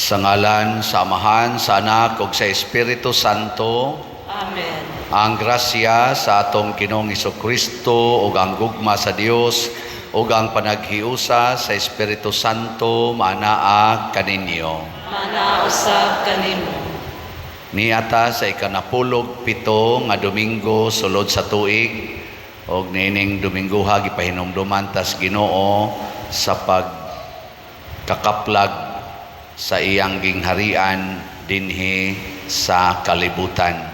Sa ngalan sa Amahan, sa Anak ug sa Espiritu Santo. Amen. Ang grasya sa atong Ginoong Kristo ug ang gugma sa Dios ug ang panaghiusa sa Espiritu Santo maanaa kaninyo. Maanaa usab kanimo. Niata sa ikanapulog pito nga Domingo sulod sa tuig, ug niining Domingoha gipahinumduman tas Ginoo sa pagkakaplag sa iyang gingharian dinhi sa kalibutan.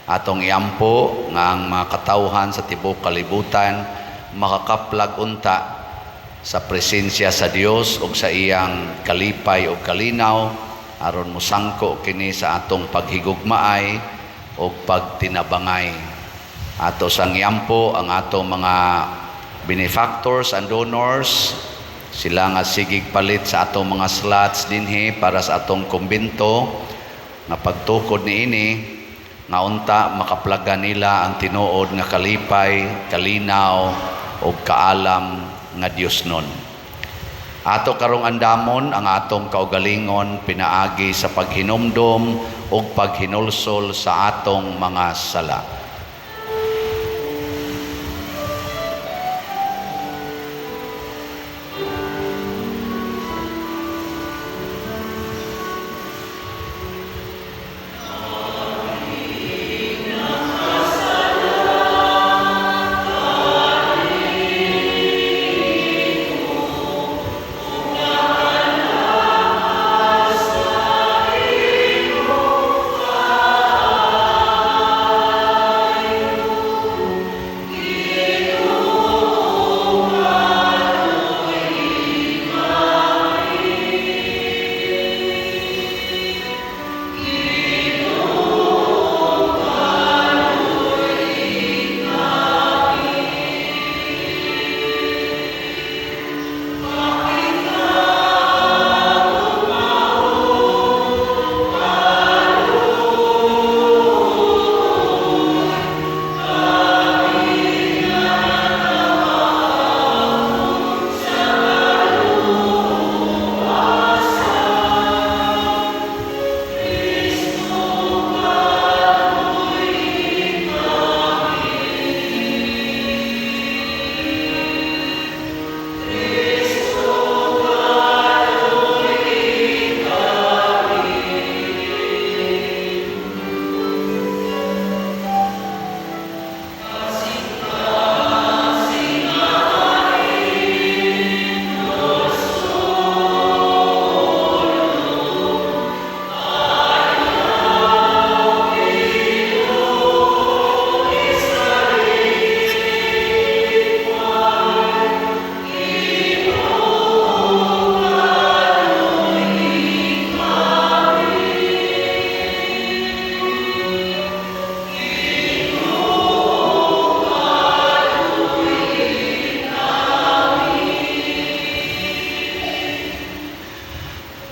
Atong iampo nga ang mga katawhan sa tibuok kalibutan makakaplag unta sa presensya sa Dios ug sa iyang kalipay ug kalinaw, aron mosangko kini sa atong paghigugmaay ug pagtinabangay. Ato sang iampo ang atong mga benefactors and donors, sila nga sigig palit sa atong mga slots dinhi para sa atong kumbento, nga pagtukod niini nga unta makaplagan nila ang tinuod nga kalipay, kalinaw ug kaalam nga Dios nun. Ato karong andamon ang atong kaugalingon pinaagi sa paghinumdom ug paghinulsol sa atong mga sala.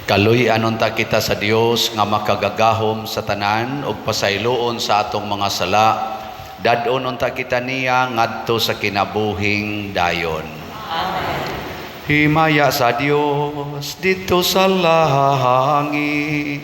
Kaluy-an unta kita sa Dios nga makagagahom sa tanan ug pasayloon sa atong mga sala. Dad-on unta kita niya ngadto sa kinabuhing dayon. Amen. Himaya sa Dios didto sa langit.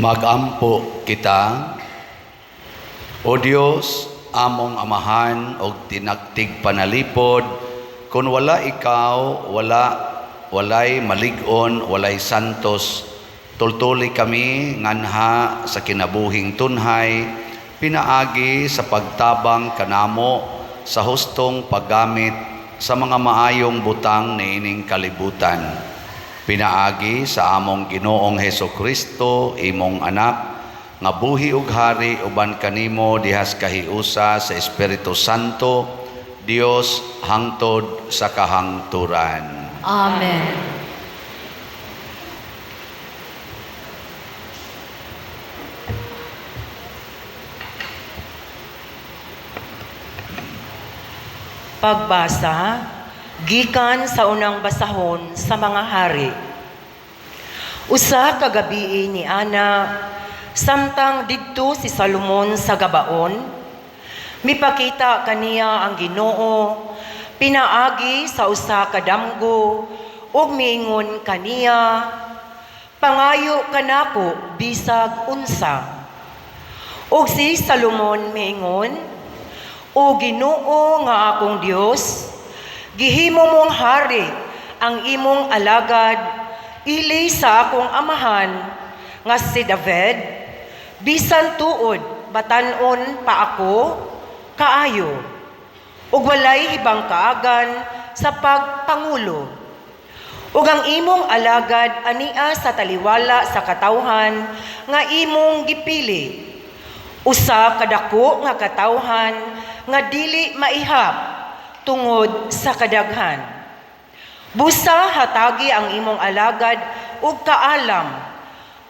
Magampo kita. O Dios, among amahan og tinagtig panalipod, kung wala ikaw, walay malig-on, walay santos. Tultuli kami nganha sa kinabuhing tunhay, pinaagi sa pagtabang kanamo sa hustong paggamit sa mga maayong butang niining kalibutan. Pinaagi sa among Ginoong Heso Kristo, imong anak, nga buhi ug hari uban kanimo dihas kahiusa sa Espiritu Santo, Dios hangtod sa kahangturan. Amen. Pagbasa, gikan sa unang basahon sa mga hari. Usa ka gabii ni Ana, samtang didto si Salomon sa Gabaon, mipakita kaniya ang Ginoo, pinaagi sa usa ka damgo, ug miingon kaniya, "Pangayo kanako bisag unsa." Ug si Salomon miingon, "O Ginoo nga akong Dios, gihimo mong hari ang imong alagad ili sa akong amahan nga si David, bisan tuod batan-on pa ako kaayo, ug walay hibang kaagan sa pagpangulo. Ug ang imong alagad ania sa taliwala sa katawhan nga imong gipili, usa ka dako nga katawhan nga dili maihap tungod sa kadaghan. Busa hatagi ang imong alagad og kaalam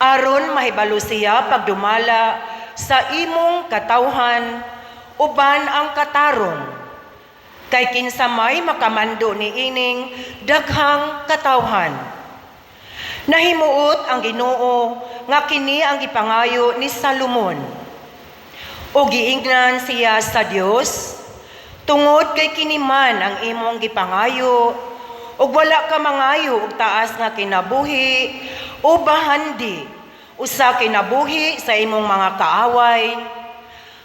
aron mahibalo siya pagdumala sa imong katawhan uban ang katarong, kay kinsa may makamando niining daghang katawhan?" Nahimuot ang Ginoo nga kini ang gipangayo ni Salomon. O giingnan siya sa Dios, "Tungod kay kini man ang imong gipangayo, ug wala ka mangayo og taas nga kinabuhi o bahandi usa kinabuhi sa imong mga kaaway,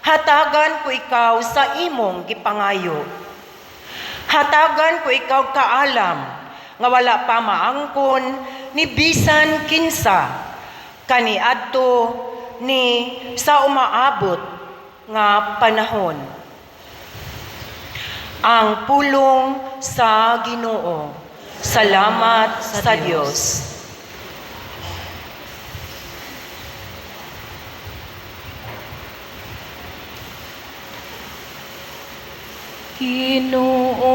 hatagan ko ikaw sa imong gipangayo. Hatagan ko ikaw kaalam nga wala pa maangkon ni bisan kinsa kaniadto ni sa umaabot nga panahon." Ang pulong sa Ginoo. Salamat sa Dios. Ginoo,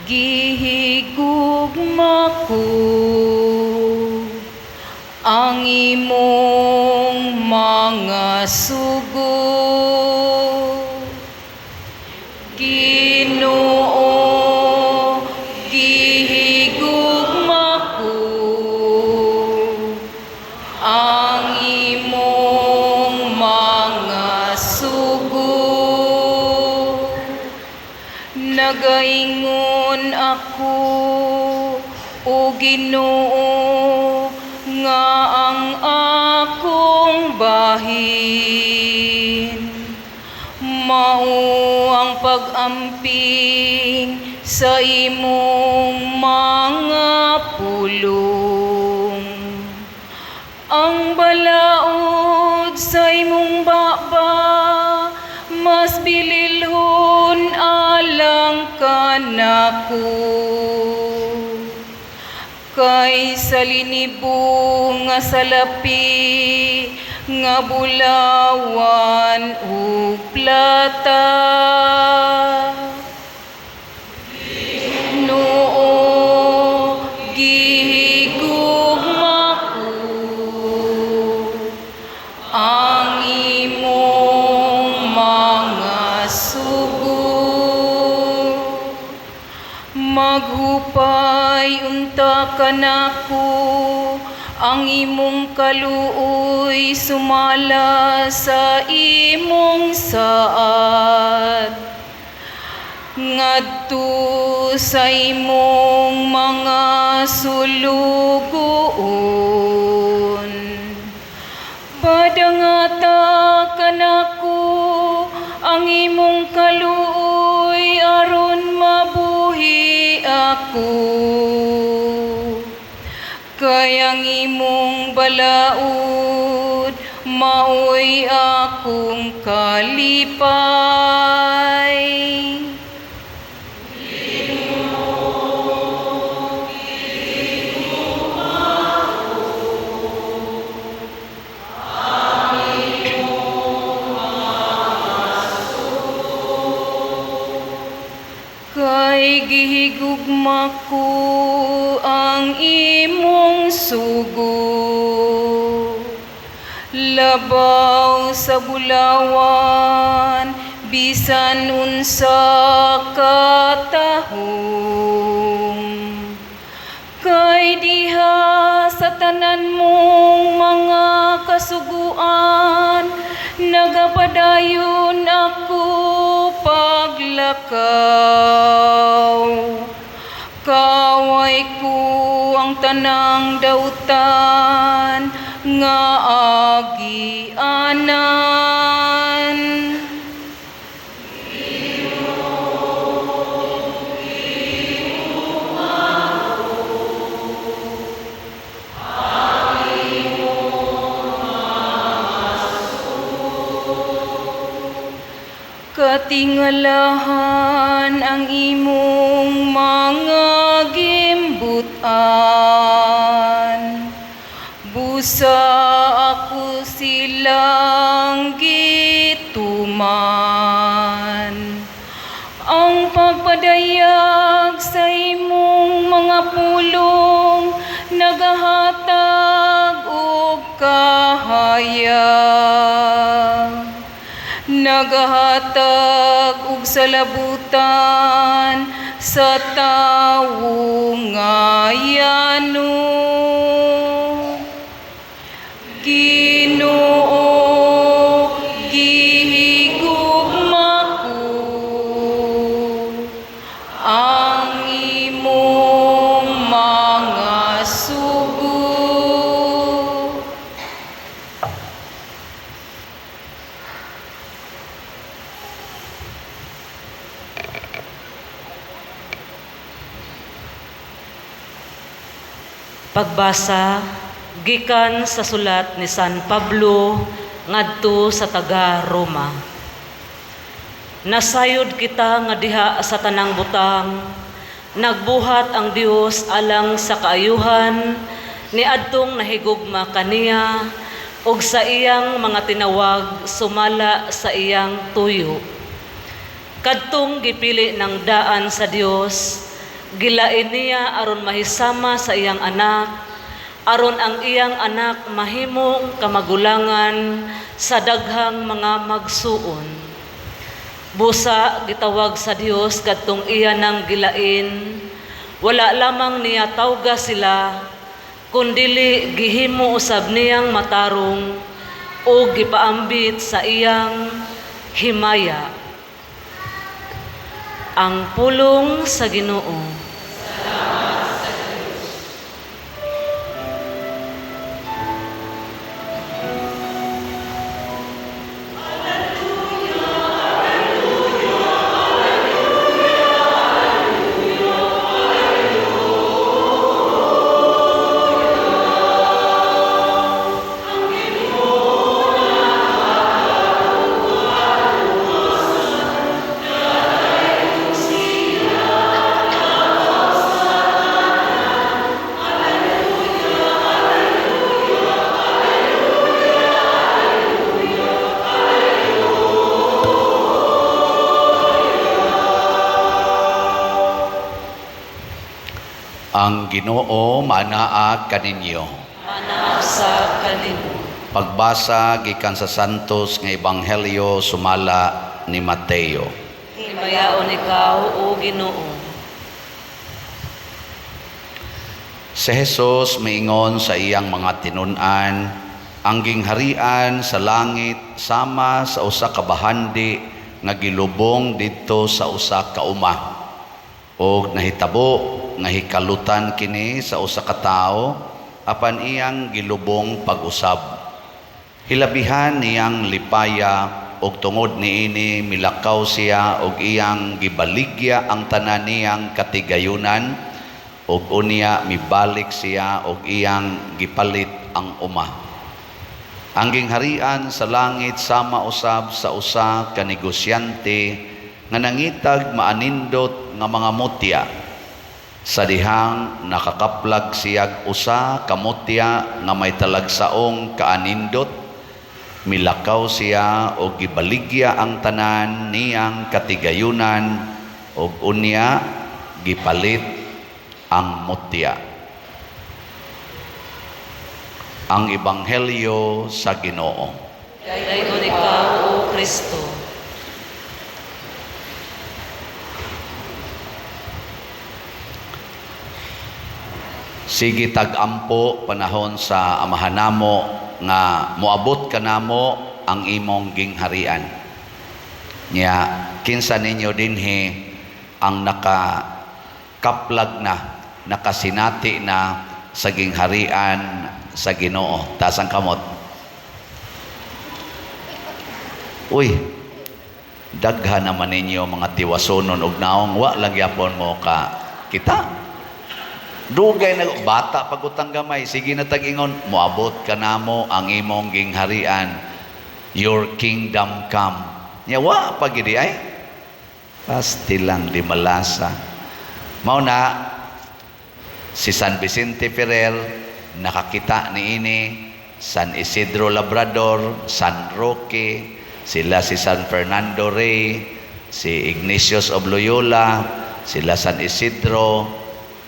gihigugma ko ang imong mga sugo. Ginoo, gihigugma ko ang imong mga sugo. Nagaingon ako, o Ginoo, nga ang akong bahin mao ang pag-amping sa imong mga pulong. Ang balaod sa imong baba mas bililhon alang kanako kay sa linibo nga salapi nga bulawan ug plata. Ginoo, gihigugma ko ang imong mga sugo. Maghupay unta kanako ang imong kaluoy sumala sa imong saad ngadto sa imong mga sulugoon. Ang imong kaluoy aron mabuhi ako. Kay ang imong balaod maoy akong kalipay. Kay gihigugma ko ang imong sugo. Labaw sa bulawan, bisan unsa katahom. Kay diha sa tanan mong mga kasuguan, nagapadayon ako paglakaw. Kaway ko ang tanang dautan nga agianan. Katingalahan ang imong mga gimbutan. Busa ako silang gituman. Ang pagpadayag sa imong mga pulong nagahatag og kahayag. Nagahatag og salabutan sa tawo nga yano. Ginoo, gihigugma ko ang imong mga sugo. Pagbasa gikan sa sulat ni San Pablo ngadto sa taga Roma. Nasayod kita nga diha sa tanang butang nagbuhat ang Dios alang sa kaayuhan niadtong nahigugma kaniya ug sa iyang mga tinawag sumala sa iyang tuyo. Kadtong gipili ng daan sa Dios, gilain niya aron mahisama sa iyang anak, aron ang iyang anak mahimong kamagulangan sa daghang mga magsuon. Busa gitawag sa Dios kadtong iya nang gilain, wala lamang niya tawga sila, kundili gihimo usab niyang matarong o gipaambit sa iyang himaya. Ang pulong sa Ginoo. Ang Ginoo manaa kaninyo. Manaa usab kanimo. Pagbasa gikan sa Santos nga Ebanghelyo sumala ni Mateo. Himayaon ikaw, o Ginoo. Si Jesus miingon sa iyang mga tinun-an, ang gingharian sa langit sama sa usa ka bahandi nga gilubong didto sa usa ka uma. Og nahitabo nga hikalutan kini sa usa ka tawo apan iyang gilubong pag-usab. Hilabihan niyang lipaya ug tungod niini milakaw siya og iyang gibaligya ang tanan niyang katigayunan ug unya mibalik siya og iyang gipalit ang uma. Ang gingharian sa langit sama usab sa usa ka negosyante nga nangitag maanindot nga mga mutya. Sa dihang nakakaplag siyag usa ka mutya nga may talagsaong kaanindot, milakaw siya og gibaligya ang tanan niyang katigayunan og unya gipalit ang mutya. Ang Ebanghelyo sa Ginoo. Dayon ikaw, O Kristo. Sige tag-ampo panahon sa amahan namo nga moabot kanamo ang imong gingharian. Nya kinsa ninyo dinhi ang nakakaplag na, nakasinati na sa gingharian sa Ginoo? Taas ang kamot. Uy, daghan naman ninyo mga tiwasonon og naong, wa lang gyapon mo ka kita. Dugay na bata pagutang gamay, sige na tag-ingon, moabot ka namo ang imong gingharian, your kingdom come. Nya wa pa gid ay. Pasti lang di malasa. Mao na si San Vicente Ferrer nakakita niini, San Isidro Labrador, San Roque, sila si San Fernando Rey, si Ignatius of Loyola, sila San Isidro,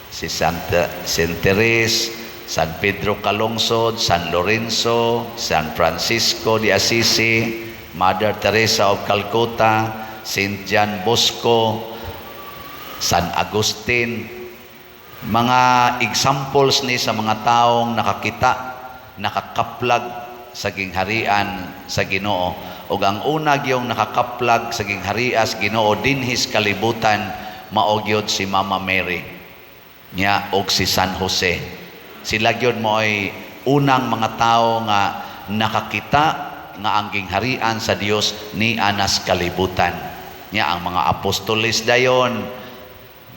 si Santa Saint Therese, San Pedro Calungsod, San Lorenzo, San Francisco de Assisi, Mother Teresa of Calcutta, Saint John Bosco, San Agustin. Mga examples ni sa mga taong nakakita, nakakaplag sa gingharian sa Ginoo. Ug ang una gyung nakakaplag sa gingharian sa Ginoo dinhis kalibutan mao gyud si Mama Mary nya og si San Jose. Sila gyud mo'y unang mga tao nga nakakita nga ang gingharian sa Dios ni anas kalibutan. Nya ang mga apostoles dayon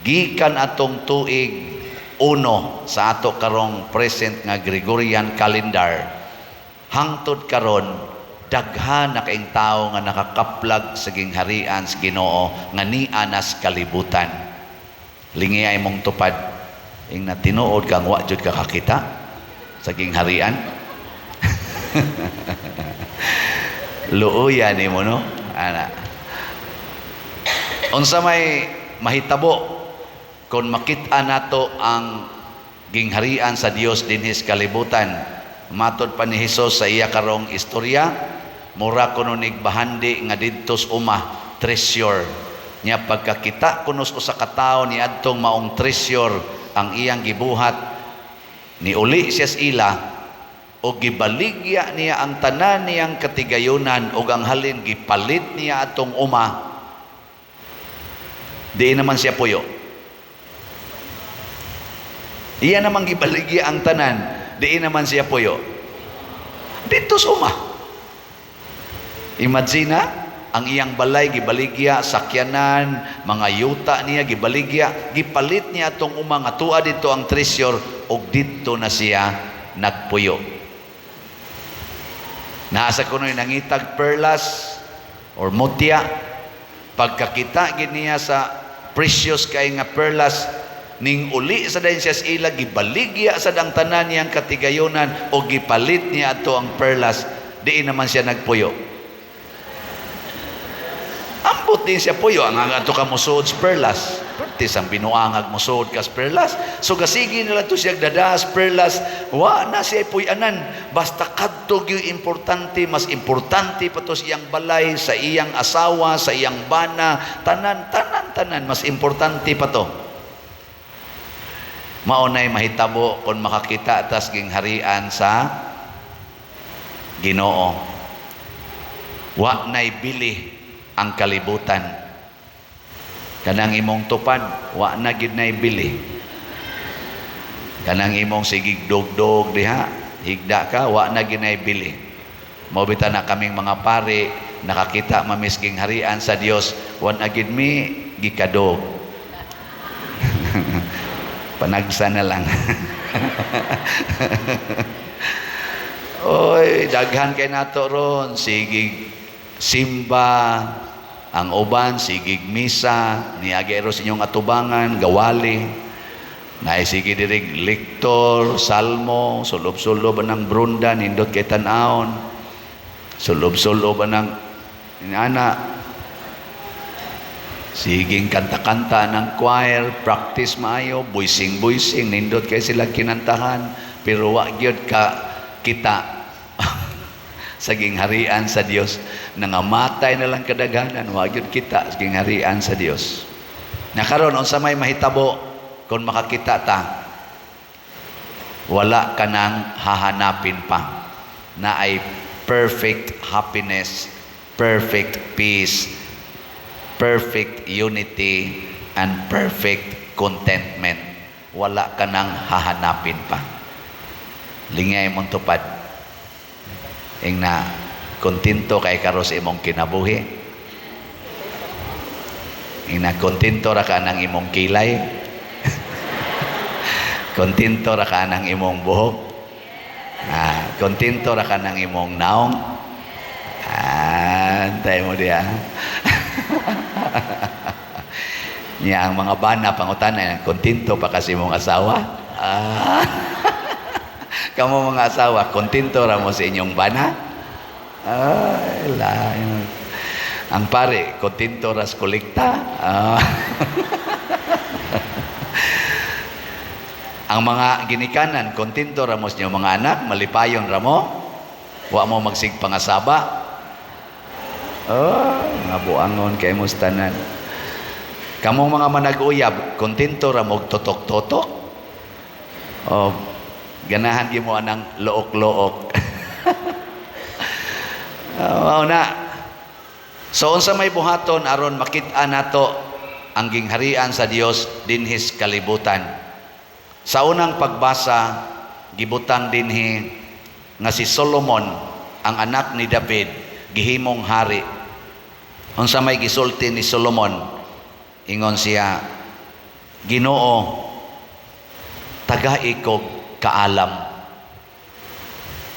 gikan atong tuig uno sa ato karong present nga Gregorian calendar hangtod karon daghan na kaing tawo nga nakakaplag sa gingharian sa Ginoo nga ni anas kalibutan. Lingi ay mong tupad ing na tinuod kang wa jud ka kakita sa gingharian. Luoya nimo no ana. Unsa may mahitabo kung makita nato ang gingharian sa Dios dinhi sa kalibutan? Matod pa ni Hesus sa iya karong istorya, mura kuno nig bahandi nga didto sa uma, treasure. Nya pagkakita kuno sa usa ka tawo ni adtong maong treasure ang iyang gibuhat, niuli siya sa ila o gibaligya niya ang tanan niyang katigayunan og ang halin gipalit niya atong uma. Di naman siya puyo. Iya namang gibaligya ang tanan, di naman siya puyo. Dito sa uma. Imagine na, ang iyang balay gibaligya, sakyanan, mga yuta niya gibaligya, gipalit niya atong uma nga tuwa dito ang treasure og didto na siya nagpuyo. Naasa kuno'y nangitag perlas or mutya, pagkakita gid niya sa precious kay nga perlas, ning uli sa dayon siya sa ila, gibaligya sa dang tanan niyang katigayunan o gipalit niya ato ang perlas, di naman siya nagpuyo. Ambot din siya puyo, ang ato ka mosuod sa perlas. Pertis ang binuangag mosuod ka sa perlas. So gasigi nila to siya dadas perlas, wa na siya puyanan. Basta kadto gyud importante, mas importante pa to sa iyang balay, sa iyang asawa, sa iyang bana, tanan, tanan, tanan, mas importante pa to. Mao nay mahitabo kon makakita tas gingharian sa Ginoo. Wa nay bili ang kalibutan. Kanang imong tupad, wa na gid nay bili. Kanang imong sigig dogdog diha, higda ka, wa na gid nay bili. Mao bitaw na kaming mga pare, Nakakita mami sa gingharian sa Dios, wa na gyud mi gikadog. Panagsa na lang. Oy, daghan kay nato ron, sige simba, ang uban sigig misa, niagi ro sa inyong atubangan, gawali. Naay sige dirig lektor, salmo, sulob-sulob anang brunda, nindot kay tan-awon. Sulob-sulob anang inana. Siging kanta-kanta ng choir, practice maayo, buising-buising, nindot kay sila kinantahan, pero wa gyud ka kita sa gingharian sa Dios. Nangamatay na lang kadaghanan, wa gyud kita sa gingharian sa Dios. Nakaron unsa may mahitabo kung makakita ta? Wala ka nang hahanapin pa na ay perfect happiness, perfect peace, perfect unity, and perfect contentment. Wala ka nang hahanapin pa. Lingay mong tupad. Ing na, kontento kay karon sa imong kinabuhi. Ing na, kontento ra ka ng imong kilay. Kontento ra ka ng imong buhok. Kontento ra ka ng imong naong. Antay mo diya. Niya ang mga bana pangutana, kontento pa kasi imong asawa? Kamo mga asawa, kontento ra mo sa inyong bana? Ay, layo. Ang pare, kontento ras kolekta. Ang mga ginikanan, kontento ra mo sa inyong mga anak, malipayon ra mo. Wa mo magsigpangasaba. Oh, nga buangon kay mo tanan. Kamong mga manag-uyab, kontento ra mo totok-totok. Oh, ganahan gyud mo anang look-look. Oh, mao na. So unsa may buhaton aron makit-an nato ang gingharian sa Dios dinhi sa kalibutan? Sa unang pagbasa, gibutang dinhi nga si Solomon, ang anak ni David, gihimong hari. Unsa may gisulti ni Solomon? Ingon siya, "Ginoo, tagai kog kaalam,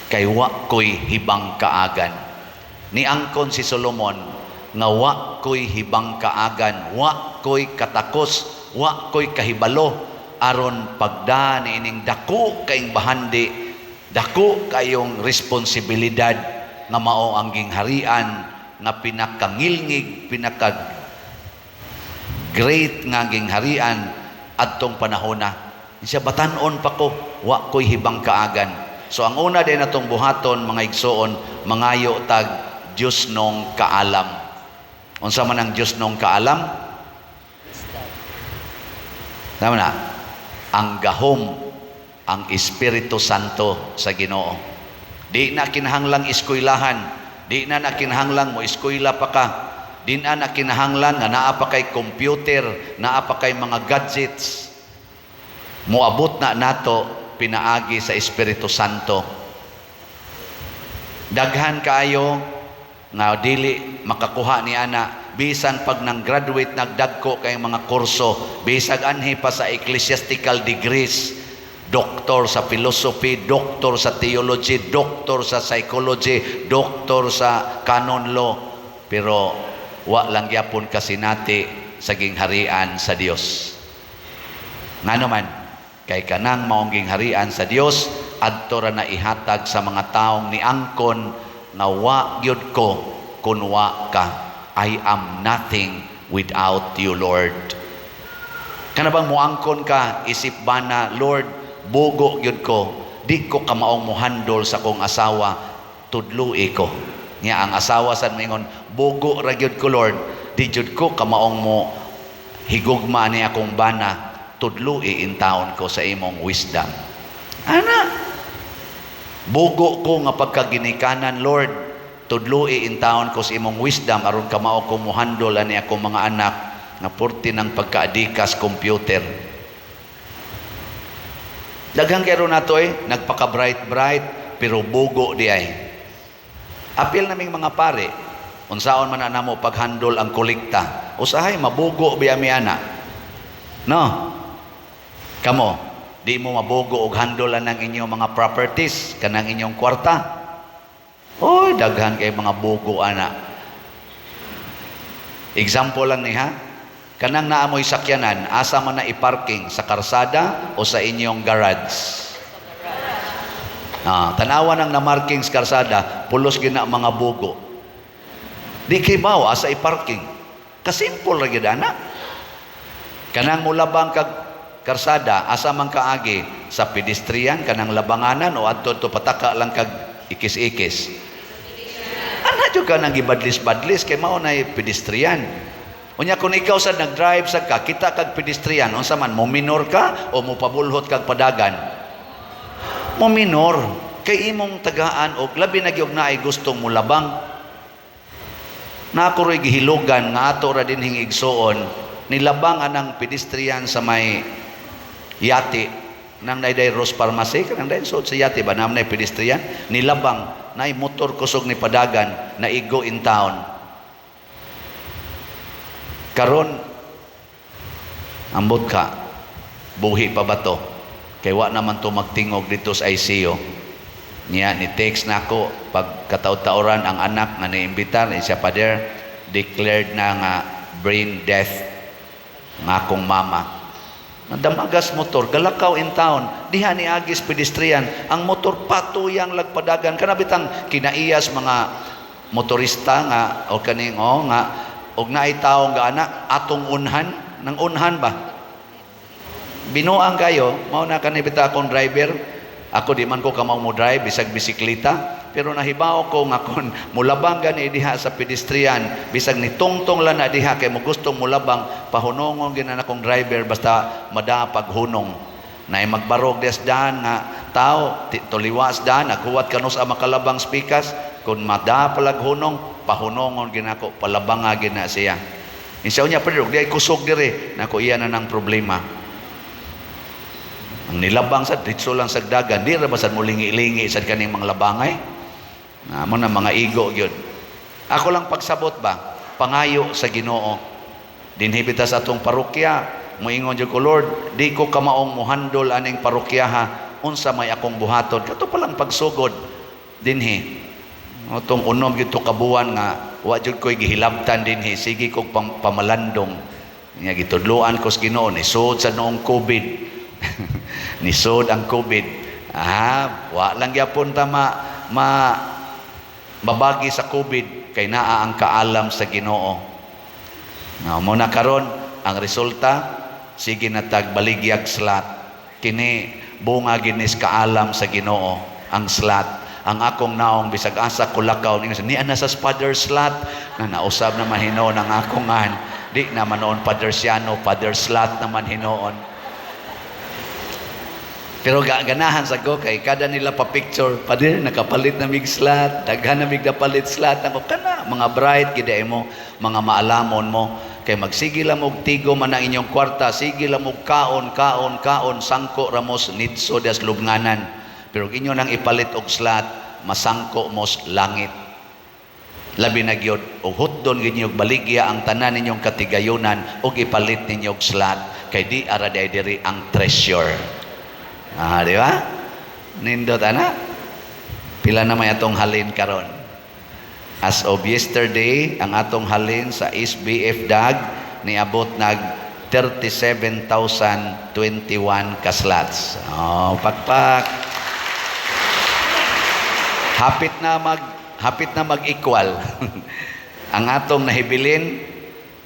kay wa ko'y hibang kaagan." Niangkon si Solomon nga wa ko'y hibang kaagan, wa ko'y katakos, wa ko'y kahibalo aron pagda ni ining dako kaing bahandi, dako kayong responsibilidad nga mao ang gingharian nga pinakangilngig, pinaka great nga gingharian adtong panahona. Siya, "Batan-on pa ko, wa ko'y hibang kaagan." So ang una din atong buhaton, mga igsoon, mangayo tag Dios nong kaalam. Unsa man ang Dios nong kaalam? Tama na. Ang gahom, ang Espiritu Santo sa Ginoo. Di na kinahanglang eskwelahan, di na na kinahanglang mo eskwela pa ka. Di na na kinahanglan nga naa pa kay computer, naa pa kay mga gadgets. Moabot na nato pinaagi sa Espiritu Santo. Daghan kaayo nga dili makakuha ni ana bisan pag nang graduate, nagdagko kay mga kurso, bisag anhi pa sa ecclesiastical degrees, doktor sa philosophy, doktor sa theology, doktor sa psychology, doktor sa canon law, pero wa lang gyapon kasinati sa gingharian sa Dios. Ngano man? Kay kanang maong gingharian sa Dios adto ra na ihatag sa mga taong niangkon nga wa gyud ko kun wa ka. I am nothing without you, Lord. Kana bang muangkon ka isip bana, "Lord, bugo gyud ko, di ko kamaong muhandol sa kong asawa, tudloi ko." Nya ang asawa sad moingon, "Bugo ra gyud ko, Lord, di jud ko kamaong mo higugma ni akong bana, tudloi intawon ko sa imong wisdom." Ana, "Bugo ko nga pagkaginikanan, Lord, tudloi intawon ko sa imong wisdom aron kamao ko muhandol ani akong mga anak nga purti ng pagkaadikas computer." Daghang kay nato eh, nagpaka bright bright pero bugo di ay. Apil naming mga pare, Unsaon man na namo paghandol ang kolekta? Usahay mabugo biya mi ana. No? Kamo, di mo mabugo og handol ang inyong mga properties, kanang inyong kwarta. Oy, daghan kay mga bugo ana. Example lang ni ha. Kanang naamoy sakyanan, asa man na i-parking, sa karsada o sa inyong garage? Ah, tanawa nang na-marking sa karsada, pulos gina mga bugo. Di kay baw asa i-parking. Kasimple ra gyud ana. Kanang mulabang kag karsada, asa man kaagi, sa pedestrian kanang labanganan o adto to pataka lang kag ikis-ikis? Ana jud ka nang gibadlis-badlis kay mao nay pedestrian. Unya kung ikaw sa nag-drive sa ka, kita kag pedestrian, unsa man, mo minor ka o mo pabulhot kag padagan? Mo minor kay imong tagaan og labi na gyud naay gustong mulabang. Na ako ro'y gihilugan nga ato ra dinhing igsuon, nilabang anang pedestrian sa may yati nang naiday Rose Pharmacy, kanang dahil suod sa yati ba nam nay pedestrian, nilabang nay motor kusog ni padagan na igo in town. Karon ambot ka, buhi pa ba to? Kay wa naman to magtingog dito sa ICU. Niya ni text nako pag kataud-tauran ang anak nga niimbitar ni siya, "Father, declared na nga brain death nga akong mama." Nadamagas motor, galakaw in town, diha ni agis pedestrian, ang motor patuyang lagpadagan. Kana bitang kinaiyas mga motorista nga o kaning oh, nga og naay tawo nga anak atong unhan, nang unhan ba? Binuang kayo, mao na kani bita akong driver. Ako di man ko kamao mo drive bisag bisikleta, pero nahibaw ko nga kon mulabang gani diha sa pedestrian, bisag ni tungtong lang na diha kay mo gustong mulabang, pahunongon gyud na akong driver basta madapag hunong. Nay magbarog des daan nga tao tuliwas daan naghuwat kanus ang makalabang spikas, kun madapalag hunong, pahunongon gyud nako, palabanga gyud na siya. Insaw niya, "Pero di ay kusog dire." Nako, iya na nang problema. Ang nilabang sa ditso lang sa dagan, di ra ba sad mo lingi-lingi sad kaning mga labangay? Na mo na mga igo gyud. Ako lang pagsabot ba, pangayo sa Ginoo. Dinhi bita sa atong parokya, moingon jud ko, "Lord, di ko kamaong mohandol aning parokyaha, unsa may akong buhaton?" Kato pa lang pagsugod dinhi. Atong unom gyud to kabuan nga wa jud ko'y gihilabtan dinhi, sige kog pamalandong. Nya gitudloan ko sa Ginoo, nisod sa noong COVID. Nisod ang COVID. Ah, wa lang gyapon ta ma babagi sa COVID kay naa ang kaalam sa Ginoo. Nga mo na karon ang resulta, sige na tag baligyag slot. Kini bunga ginis kaalam sa Ginoo ang slot. Ang akong naong bisag asa ko lakaw ni ni ana sa Father Slot na nausab na man hinuon ang akong an. Di naman noon Father Siano, Father Slot naman hinuon. Pero ganahan sa ko kay kada nila pa picture, "Father, nakapalit na mig slot, daghan na mig napalit slot." Ako kana mga bright gid mo, mga maalamon mo kay magsige lang og tigo man ang inyong kwarta, sige lang og kaon, kaon, kaon, sangko ramos nitso das lubnganan. Pero inyo nang ipalit og slot, masangko mos langit. Labi na gyud og hutdon gyud ninyo baligya ang tanan ninyong katigayunan og ipalit ninyo og slot kay di ara di diri ang treasure. Ah, di ba? Nindot ana. Pila na may atong halin karon? As of yesterday, ang atong halin sa SBF DAG niabot nag 37,021 ka slots. Oh, pakpak. Hapit na mag-equal. Ang atong nahibilin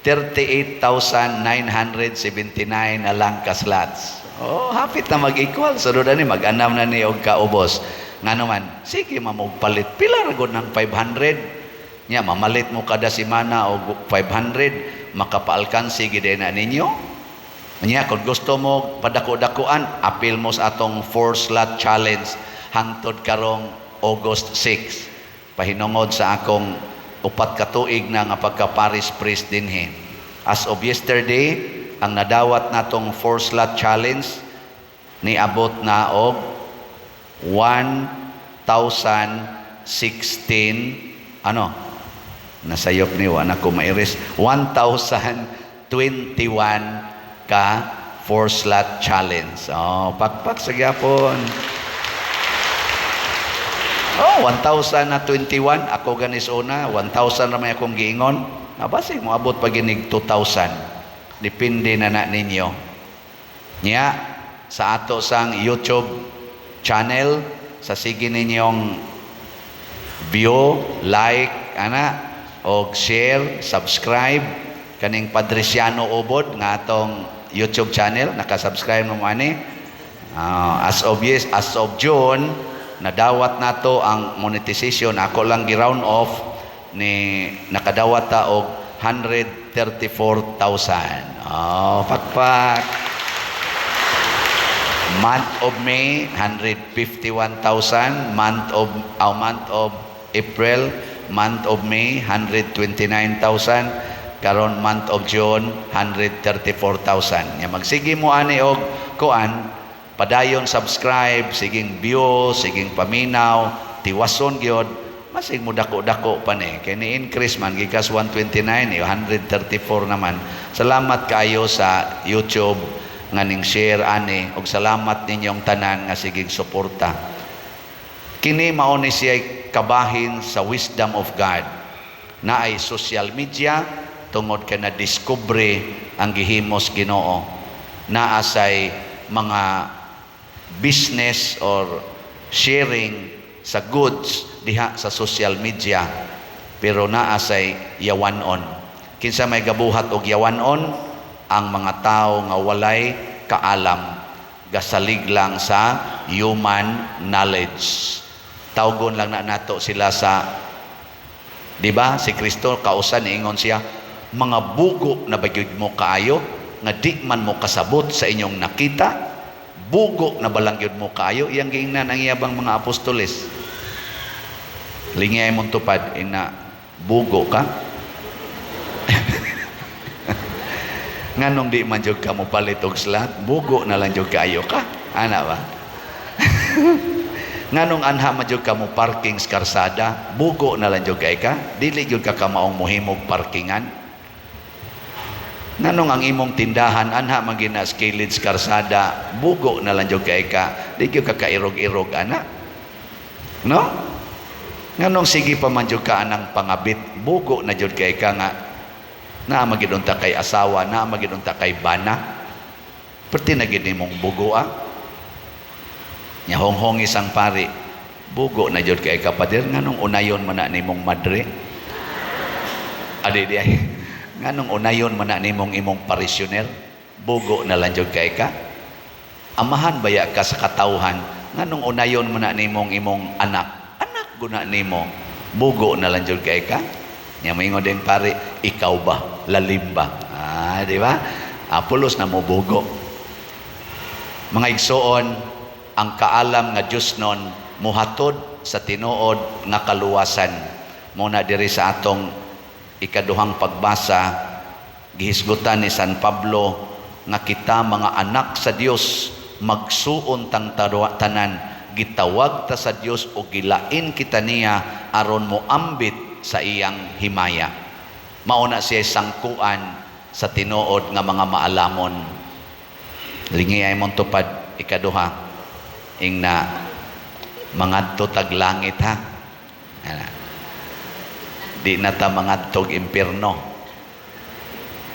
38,979 na lang ka slots. Oh, hapit na mag-equal. Sunod ani mag-anam na ni og kaubos. Ngano man, sige mamugpalit. Pila ra gud ng 500? Nya mamalit mo kada semana og 500, makapaalkansi gid na ninyo. Nya kung gusto mo padako-dakuan, apil mo sa atong 4 slot challenge hangtod karong August 6. Pahinungod sa akong 4 ka tuig na nga pagka-parish priest dinhi. As of yesterday, ang nadawat natong 4 slot challenge niabot na og 1,016 ano? Nasayop ni, wa na ko mairis. 1,021 ka four slot challenge. Oh, pakpak sa gyapon. Oh, 1,021 ako ganis una, 1,000 ra may akong giingon. Basig moabot pa ginig 2,000. Depende na na ninyo. Nya sa ato sang YouTube channel, sa sige ninyong view, like, ana, og share, subscribe kaning Padriciano Ubod nga atong YouTube channel, naka-subscribe mo ani. As of yes, as of June, nadawat nato ang monetization. Ako lang gi-round off ni nakadawat ta og 134,000. Oh, pakpak. Month of May, 151,000. Month of April, month of May, 129,000. Karon month of June, 134,000. Nya magsige mo ani og kuan, padayon subscribe, siging view, siging paminaw, tiwason gyud, masig mo dako-dako pa ni. Kay ni increase man gikas 129, eh, 134 naman. Salamat kaayo sa YouTube nga ning share ani og salamat ninyong tanan nga siging suporta. Kini mao ni siya kabahin sa wisdom of God. Naay social media tungod kay na-discover ang gihimos Ginoo. Naa say mga business or sharing sa goods diha sa social media, pero naa say yawanon. Kinsa may gabuhat og yawanon? Ang mga tao nga walay kaalam, gasalig lang sa human knowledge. Tawgon lang na nato sila sa, di ba si Kristo kausan niingon siya, "Mga bugo na ba gyud mo kaayo nga di man mo kasabot sa inyong nakita? Bugo na balang gyud mo kaayo?" Iyang giingnan ang iyabang mga apostoles. Lingay mong tupad, ina, "Bugo ka? Nganong di man jud ka mo palit og slot? Bugo na lang jud kaayo ka, ana ba? Nganong anha man jud ka mo parking sa karsada? Bugo na lang jud kay ka? Dili jud ka kamaong mohimog parkingan? Nganong ang imong tindahan anha man gina sa kilid sa karsada? Bugo na lang jud kay ka? Di jud ka kairog-irog ana, no? Nganong sige pa man jud ka anang pangabit? Bugo na jud kay ka nga naa magid unta kay asawa, naa magid unta kay bana? Perti na gid nimong bugo, ah." Nya honghong isang pari, "Bugo na jud kay ka, pader. Nganong unayon man na nimong madre? Adi di ay. Nganong unayon man na nimong imong parishioner? Bugo na lang jud kay ka? Amahan baya ka sa katawhan? Nganong unayon man na nimong imong anak? Anak guna nimo. Bugo na lang jud kay ka?" Nya moingon din pare, "Ikaw ba? Lalim ba?" Ah, di ba? Ah, pulos na mo bugo. Mga igsoon, ang kaalam nga Diyos nun muhatod sa tinuod nga kaluwasan. Muna diri sa atong ikaduhang pagbasa, gihisgutan ni San Pablo nga kita mga anak sa Dios, magsuon tang tanan, gitawag ta sa Dios o gilain kita niya aron moambit sa iyang himaya. Mao na siya sangkuan sa tinuod nga mga maalamon. Lingi ay mong tupad ikaduha, ingna, "Mangadto tag langit ha." Ana. Di na ta mangadtog impierno.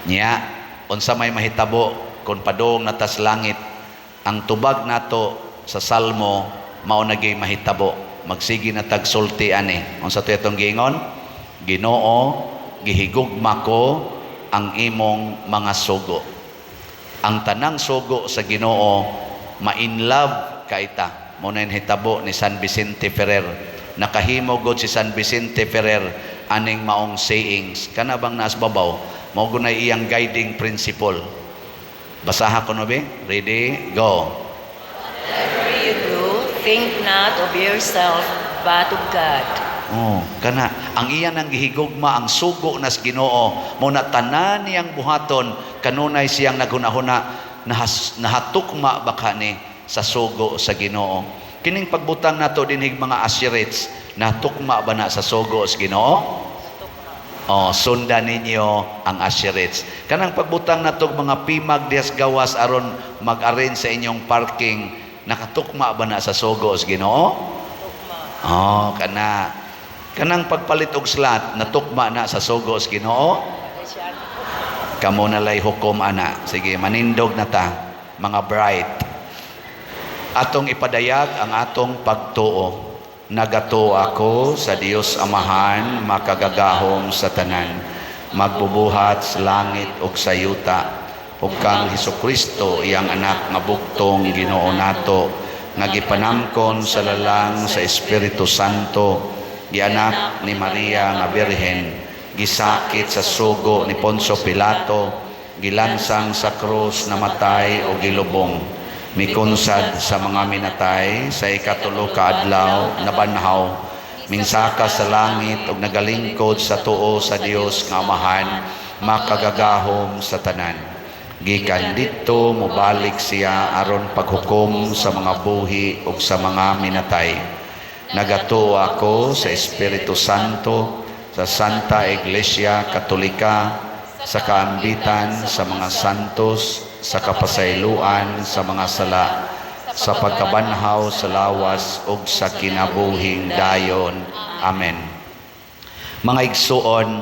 Nya unsa may mahitabo kung padung na tas langit? Ang tubag nato sa Salmo mao na gyud mahitabo. Magsige na tag sulti ani. Unsa to itong giingon? "Ginoo, gihigugma ko ang imong mga sugo." Ang tanang sugo sa Ginoo, ma-in love kaita. Mo na hitabo ni San Vicente Ferrer. Nakahimo god si San Vicente Ferrer aning maong sayings. Kana bang naas babaw, mao gunay iyang guiding principle. Basaha ko no be? Ready? Go. Whatever you do, think not of yourself, but of God. Oh, kana ang iya nang gihigugma ang sugo nas Ginoo, mo na tanan niyang buhaton kanunay siyang naghunahuna, nahatukma baka ni sa sugo sa Ginoo. Kining pagbutang nato dinhig mga assurance, natukma ba na sa sugo sa Ginoo? Oh, sundan ninyo ang usherates. Kanang pagbutang natog mga pimag diha sa gawas aron mag-arrange sa inyong parking, nakatukma ba na sa sugo sa Ginoo? Oh, kana kanang pagpalit og slot, natukma na sa sugo sa Ginoo? Kamo na lay hukom ana. Sige, manindog na ta, mga bright. Atong ipadayag ang atong pagtuo. Nagatuo ako sa Dios Amahan, makagagahom sa tanan, magbubuhat sa langit ug sa yuta, ug kang Hesukristo, iyang anak nga buktong Ginoo nato, nga gipanamkon sa lalang sa Espiritu Santo, gianak ni Maria nga Birhen, gisakit sa sugo ni Poncio Pilato, gilansang sa krus, namatay o gilubong, mikunsad sa mga minatay, sa ikatulo ka adlaw nabanhaw, minsaka sa langit ug nagalingkod sa tuo sa Dios nga Amahan, makagagahom sa tanan. Gikan didto mobalik siya aron paghukom sa mga buhi ug sa mga minatay. Nagatuo ako sa Espiritu Santo, sa Santa Iglesia Katolika, sa kaambitan sa mga santos, sa kapasayloan sa mga sala, sa pagkabanhaw sa lawas ug sa kinabuhing dayon. Amen. Mga igsuon,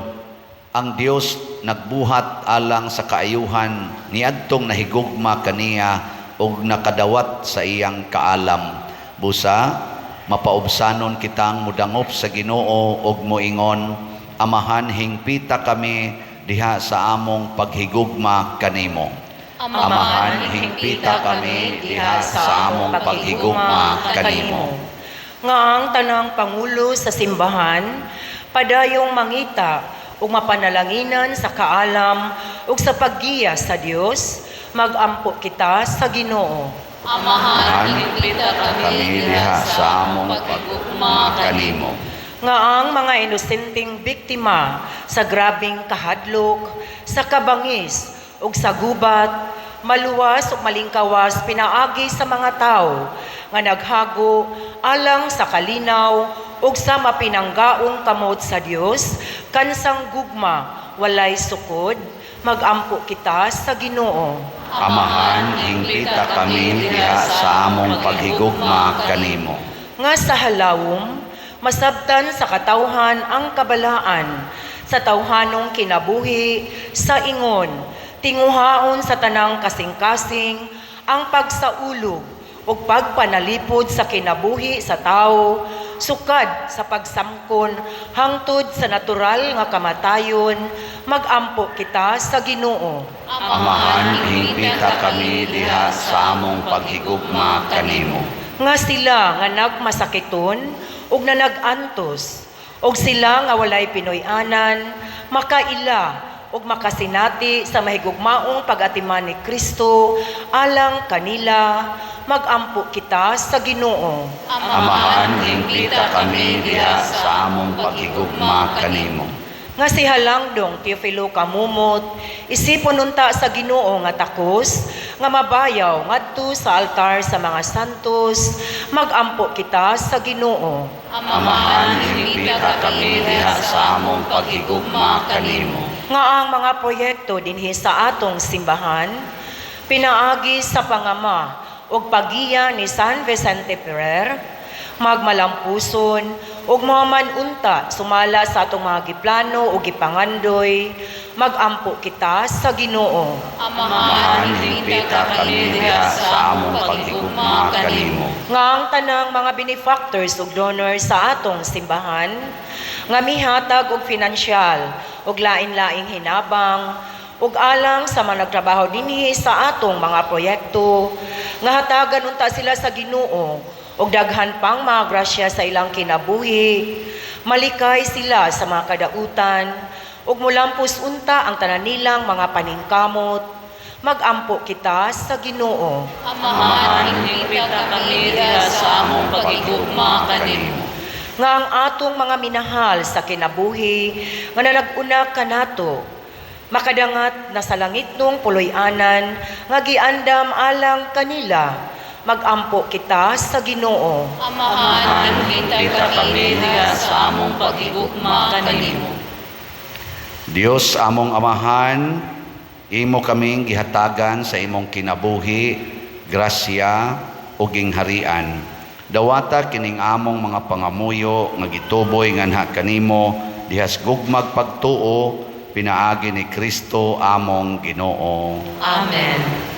ang Dios nagbuhat alang sa kaayuhan niadtong nahigugma kaniya ug nakadawat sa iyang kaalam. Busa mapaubsanon kitang mudangop sa Ginoo ug moingon, "Amahan, hingpita kami diha sa among paghigugma kanimo." Amahan, hingpita kami diha sa among paghigugma kanimo. Nga ang tanang pangulo sa simbahan padayong mangita ug mapanalanginan sa kaalam ug sa paggiya sa Dios, magampo kita sa Ginoo. Amahan, hingpita kami diha sa among paghigugma kanimo. Nga ang mga inosenteng biktima sa grabeng kahadlok, sa kabangis ug sa gubat, maluwas ug malingkawas pinaagi sa mga tawo nga naghago alang sa kalinaw ug sa mapinanggaong kamot sa Dios, kansang gugma walay sukod, magampo kita sa Ginoo. Amahan, hingpita kami diha sa among paghigugma kanimo. Nga sa halawom masabtan sa katawhan ang kabalaan sa tawhanong kinabuhi, sa ingon tinguhaon sa tanang kasing-kasing ang pagsaulog ug pagpanalipod sa kinabuhi sa tawo sukad sa pagsamkon hangtod sa natural nga kamatayon, magampo kita sa Ginoo. Amahan, hingpita kami diha sa among paghigugma kanimo. Nga sila nga nagmasakiton ug nanag-antos ug sila nga walay Pinoy-anan makaila ug makasinati sa mahigugmaong pag-atiman ni Kristo alang kanila, magampo kita sa Ginoo. Amahan, hingpita kami diha sa among paghigugma kanimo. Nga si Halangdong Teofilo Camomot isipon unta sa Ginoo nga takos nga mabayaw ngadto sa altar sa mga santos, magampo kita sa Ginoo. Amahan, hingpita kami diha sa among paghigugma kanimo. Nga ang mga proyekto dinhi sa atong simbahan pinaagi sa pangama ug paggiya ni San Vicente Ferrer magmalampuson ug mohaman unta sumala sa atong mga giplano ug gipangandoy, magampo kita sa Ginoo. Amahan, hingpita kami diha sa among paghigugma kanimo. Nga ang tanang mga benefactors ug donors sa atong simbahan nga mihatag og finansyal ug lain-laing hinabang ug alang sa mga nagtrabaho dinhi sa atong mga proyekto, nga hatagan unta sila sa Ginoo og daghan pang mga grasya sa ilang kinabuhi, malikay sila sa mga kadautan ug mulampos unta ang tanan nilang mga paningkamot, magampo kita sa Ginoo. Amahan, hingpita kami diha sa among paghigugma kanimo. Nga ang atong mga minahal sa kinabuhi nga nanag-una kanato makadangat na sa langitnong puloy-anan nga giandam alang kanila, magampo kita sa Ginoo. Amahan, hingpita kami diha sa among paghigugma kanimo. Dios among Amahan, imo kaming gihatagan sa imong kinabuhi, grasya ug gingharian. Dawata kining among mga pangamuyo nga gituboy nganha kanimo dihas gugmag pagtuo pinaagi ni Kristo among Ginoo. Amen.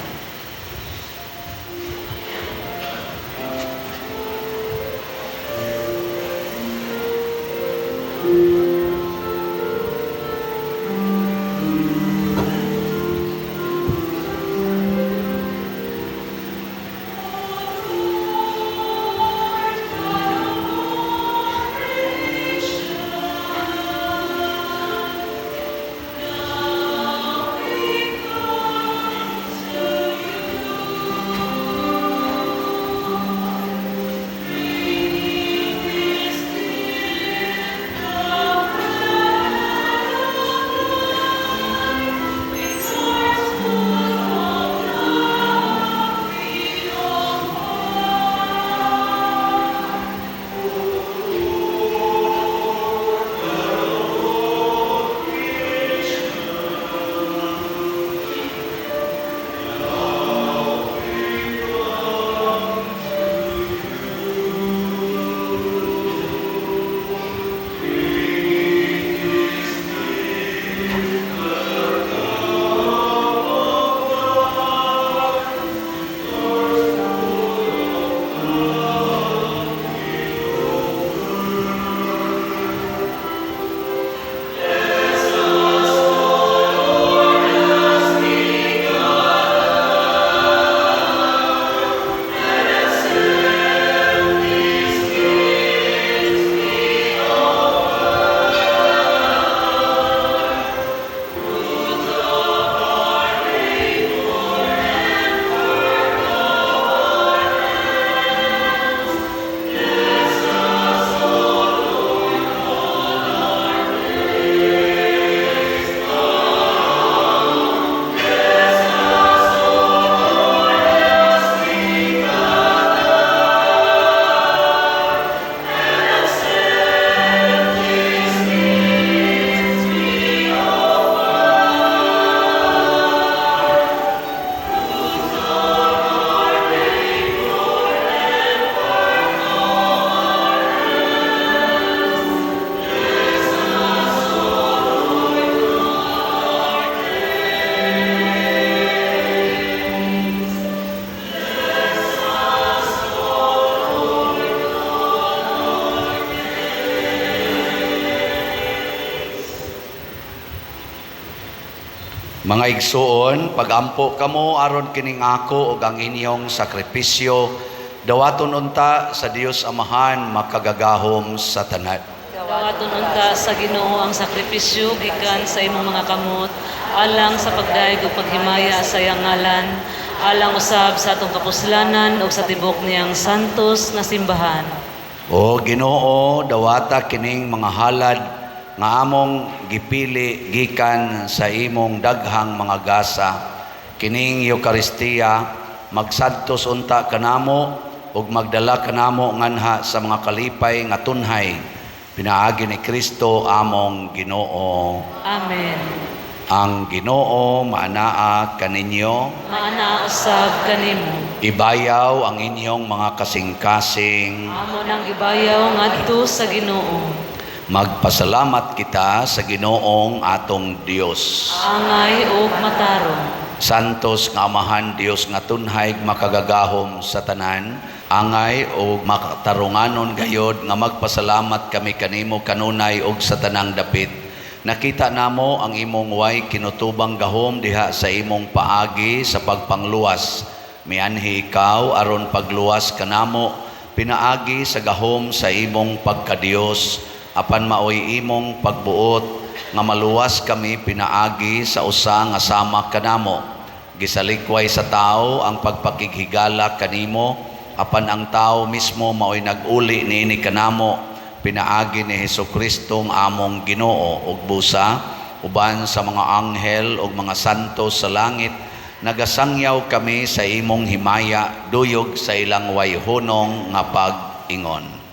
Mga igsuon, pagampo kamo aron kining ako ug ang inyong sakripisyo, dawaton unta sa Dios Amahan makagagahom sa tanan. Dawaton unta sa Ginoo ang sakripisyo gikan sa imong mga kamot alang sa pagdayeg ug paghimaya sa iyang ngalan, alang usab sa atong kapuslanan ug sa tibok niyang santos nga simbahan. O Ginoo, dawata kining mga halad nga among gipili gikan sa imong daghang mga gasa. Kining Eukaristiya magsadtos unta kanamo ug magdala kanamo nganha sa mga kalipay nga tunhay pinaagi ni Kristo among Ginoo. Amen. Ang Ginoo maanaa kaninyo, Maana usab kanimo. ibayaw ang inyong mga kasing-kasing. Amo nang gibayaw ngadto sa Ginoo. Magpasalamat kita sa Ginoong atong Dios. Angay ug matarong. Santos nga Amahan Dios nga tunhay makagagahom sa tanan, angay og makatarunganon gayod nga magpasalamat kami kanimo kanunay og sa tanang dapit. Nakita namo ang imong way kinutubang gahom diha sa imong paagi sa pagpangluwas. Mianhi ikaw aron pagluwas kanamo pinaagi sa gahom sa imong pagkadiyos, apan maoy imong pagbuot nga maluwas kami pinaagi sa usa nga sama kanamo.Gisalikway sa tao ang pagpakighigala kanimo, apan ang tao mismo maoy nag-uli niini kanamo pinaagi ni Hesukristo ang among Ginoo. Ug busa uban sa mga anghel ug mga santo sa langit, nagasangyaw kami sa imong himaya duyog sa ilang wayhunong nga pag-ingon.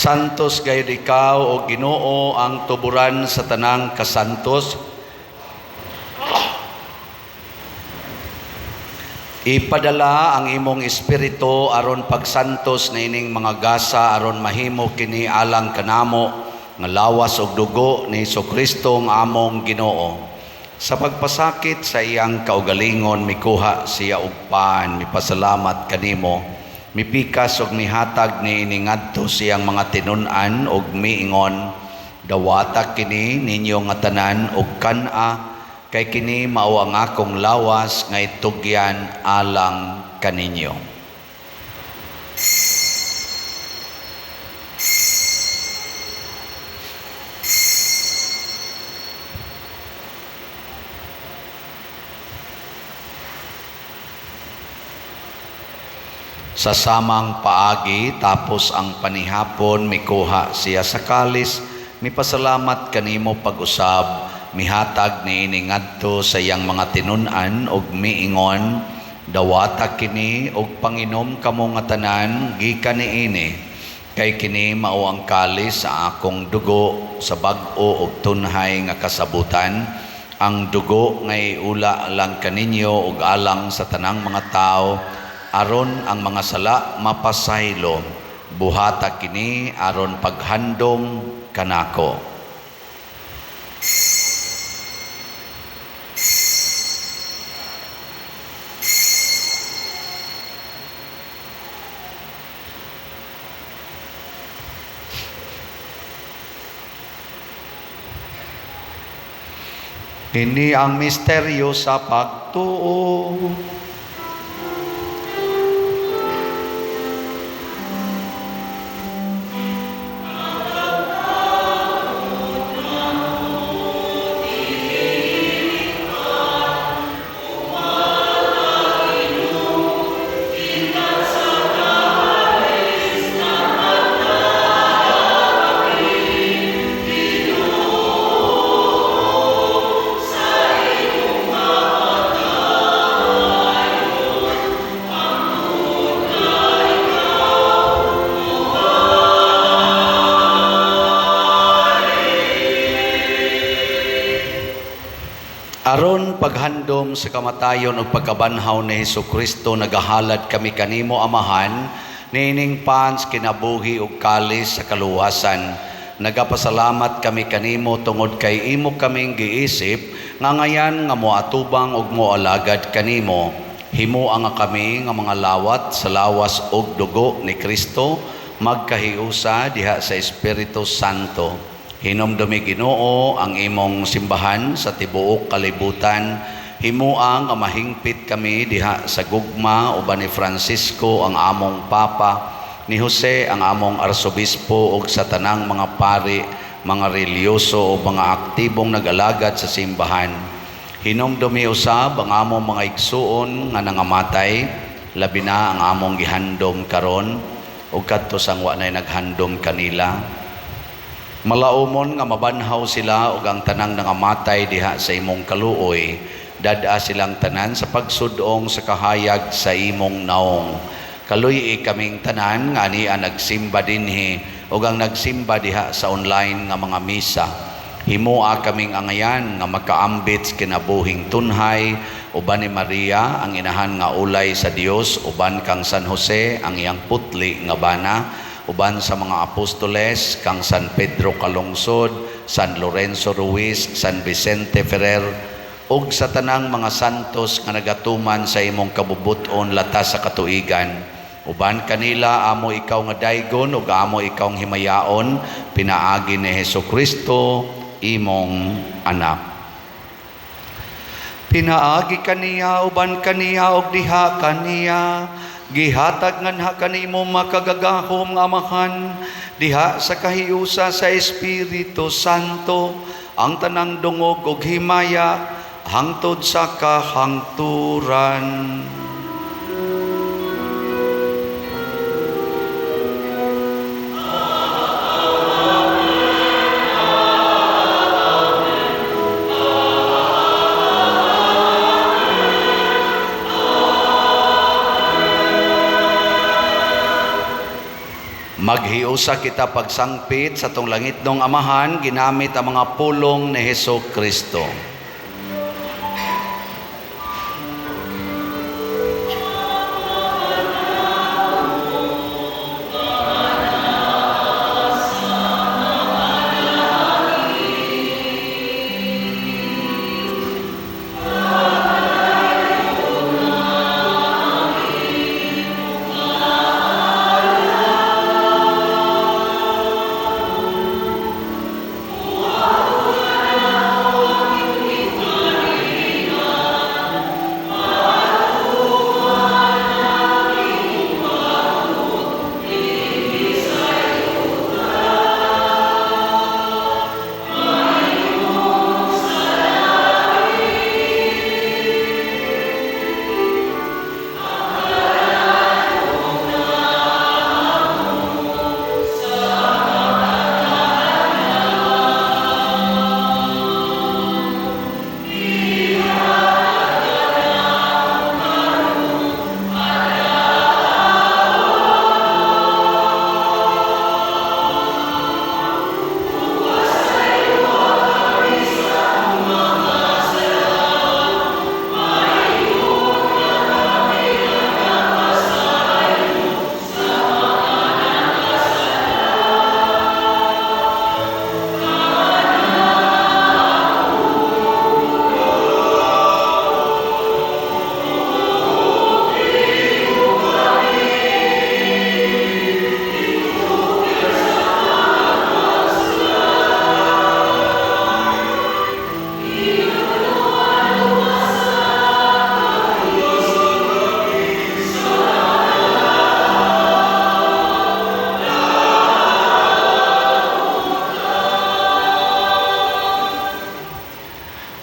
Santos gayud ikaw o Ginoo, ang tuburan sa tanang kasantos. Ipadala ang imong espiritu aron pagsantos niining mga gasa aron mahimo kini alang kanamo nga lawas ug dugo ni Hesukristo nga among Ginoo. Sa pagpasakit sa iyang kaugalingon mikuha siya og pan, mipasalamat kanimo, mipikas ug mihatag niini ngadto sa iyang mga tinun-an ug miingon, dawata kini ninyo nga tanan ug kan-a, kay kini mao ang akong lawas nga itugyan alang kaninyo. Sa samang paagi, tapos ang panihapon, mikuha siya sa kalis, mipasalamat kanimo pag-usab, mihatag niini ngadto sa iyang mga tinun-an ug miingon, dawata kini ug panginom kamo nga tanan gikan niini, kay kini mao ang kalis sa akong dugo sa bag-o ug tunhay nga kasabutan, ang dugo nga iula lang kaninyo ug alang sa tanang mga tawo, aron ang mga sala mapasaylo. Buhata kini aron paghandom kanako. Kini ang misteryo sa pagtuo. Aron paghandom sa kamatayon ug pagkabanhaw ni Hesukristo, nagahalad kami kanimo, Amahan, niining pans kinabuhi ug kalis sa kaluwasan. Nagapasalamat kami kanimo tungod kay imo kaming giisip nga ngayan nga moatubang ug moalagad kanimo. Himoa nga kami nga mga lawat sa lawas ug dugo ni Kristo, magkahiusa diha sa Espiritu Santo. Hinumdumi Ginoo ang imong simbahan sa tibuok kalibutan. Himoa nga mahingpit kami diha sa gugma uban ni Francisco ang among Papa, ni Jose ang among Arsobispo ug sa tanang mga pari, mga relihiyoso o mga aktibong nag-alagad sa simbahan. Hinumdumi usab ang among mga igsuon nga nangamatay, labi na ang among gihandom karon ug kadto sang wa nay naghandom kanila. Malaumon nga mabanhaw sila ug ang tanang nangamatay diha sa imong kaluoy. Dad-a silang tanan sa pagsudong sa kahayag sa imong naong. Kaluy-i kaming tanan nga ania nagsimba dinhi ug ang nagsimba diha sa online nga mga misa. Himoa kaming angayan nga makaambit sa kinabuhing tunhay uban ni Maria ang inahan nga ulay sa Dios, uban kang San Jose ang iyang putli nga bana, uban sa mga apostoles kang San Pedro Calungsod, San Lorenzo Ruiz, San Vicente Ferrer, ug sa tanang mga santos nga nagatuman sa imong kabubut-on latas sa katuigan. Uban kanila amo ikaw nga daygon ug amo ikaw nga himayaon, pinaagi ni Hesukristo imong anak. Pinaagi kaniya, uban kaniya ug diha kaniya, gihatag nganha kanimo makagagahom nga Amahan, diha sa kahiusa sa Espiritu Santo, ang tanang dungog ug himaya hangtod sa kahangturan. Maghiusa kita pagsangpit sa atong langitnong Amahan ginamit ang mga pulong ni Hesus Kristo.